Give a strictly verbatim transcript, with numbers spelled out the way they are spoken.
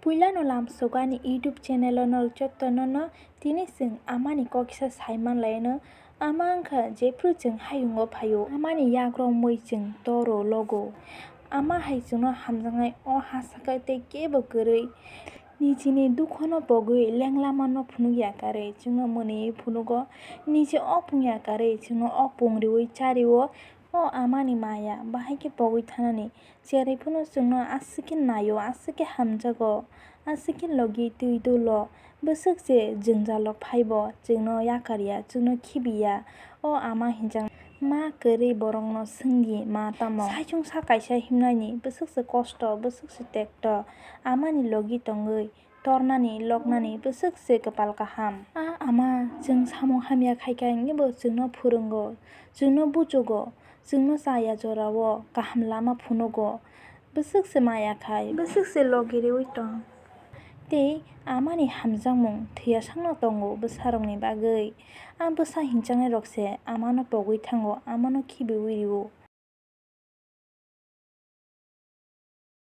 Puilano lamsogani YouTube channel-o norok jotono no tini chwng amani kok kisa saiman laino. Ama wngkha jephru chwng hayungo phaio, amani yagrok mui chwng toro logo. Ama hai chwngno hamjaknai o ha saka tei kebo kwrwi. Nijini dukhono pogwi lenglamano phunukya karwi chwngno mwnwi phunugo. Niji opungya karwi chwngno opung riwi chario. O amani maya bahai khe pogwi thanani. Cherwi phano chwngno aswk khe naio, aswk khe hamjago, aswk khe logi twi dolo. Bwswk se jwngjalo phaibo chwngno yakarya, chwngno khibiya. O ama hinjak ma kwrwi borokno swngdi ma tamo. Saichung sa kaisa himnaini bwswk se kosto, bwswk se tekto. Amani logi tongwi tornani, loknani bwswk se kwpal kaham. A ama, chwng samung hamya khaikha hwnwi bo chwngno phwrwngo, chwngno buchugo, chwngno chaya jorao kaham lama phunugo. Bwswk se maya khai, bwswk se logi riwi tong. Tei amani hamjakmung thwiya sakno tongo bwsarokni bagwi. A bwsa hinjaknairok se amano pogwi thango, amano khibiwi rio.